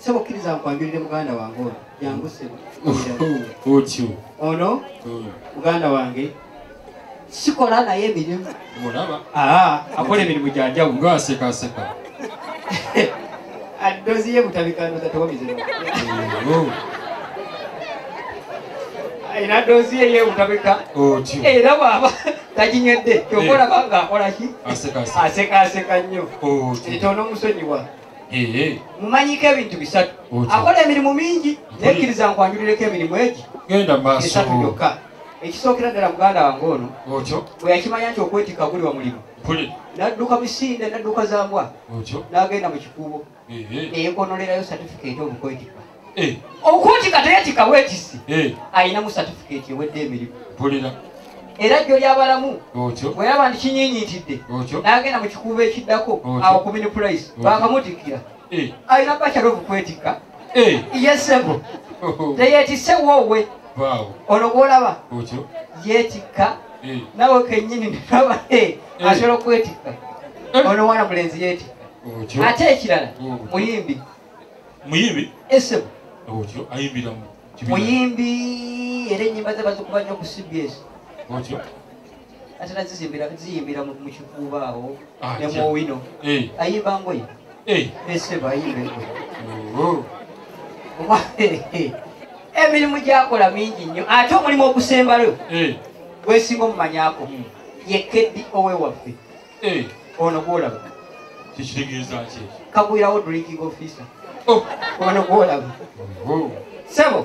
Sebo kkiriza nkwanjulire muganda wange ono. Jangu ssebo. Otyo. Ono muganda wange sikola naye emirimu. Olaba? Akola emirimu gya njawulo. Ng'asekaseka. Adozi ye Butabika ndoza tewamize. Alina dozi ye ye Butabika. Otyo. Era bw'aba taginywedde ky'oba olaba ng'akola ki? Asekaseka. Asekaseka nnyo. Otyo. Ekyo omusonyiwa. Mumanyiko ebintu bisatu. Akola emirimu mingi, naye kkiriza nkwanjulireko emirimu egi. Genda maaso. Esatu gyokka. Ekisookera ddala muganda wange ono. Otyo. Bwe yakimanya nti okwetikka guli wa mulimu. N'adduka misinde, n'adduka za mbwa. Otyo. N'agenda mu kikuubo. Neyekonolerayo certificate okwetikka. Okwetikka teyetikka bwetisi. Ayinamu certificate ewedde emirimu. Mpulira. Era jjo ly'abalamu. Otyo. Bwe yaba nti kinyiinyitidde. Otyo. N'agenda mu kikuubo ekiddako awo ku mini price. Bakamutikkira. Ayina bachelor of kwetikka. Yes sebo. Teyeetisse woowe. Ono gw'olaba. Otyo. Yeetikka. Nawe kennyini nalaba asobola okwetikka. Ono mwana mulenzi yeetikka. Otyo. Ate ekirala muyimbi. Muyimbi? Esebo. Otyo ayimbira mu kibiina. Muyimbi era ennyimba ze bazikuba nnyo ku CBS. Otyo. Ate era ziyimbira mu kikuubo awo ne mu wino. Ayimba ngoye. Esebo ayimba engoye. Emirimu gy'akola mingi nnyo ate omulimu ogusembayo gwesinga omumanyaako ye Keddi owewaffe. Ono gw'olaba. Kikitegeeza ki ekyo? Kagwirawo drinking officer. Ono gw'olaba. Sebo.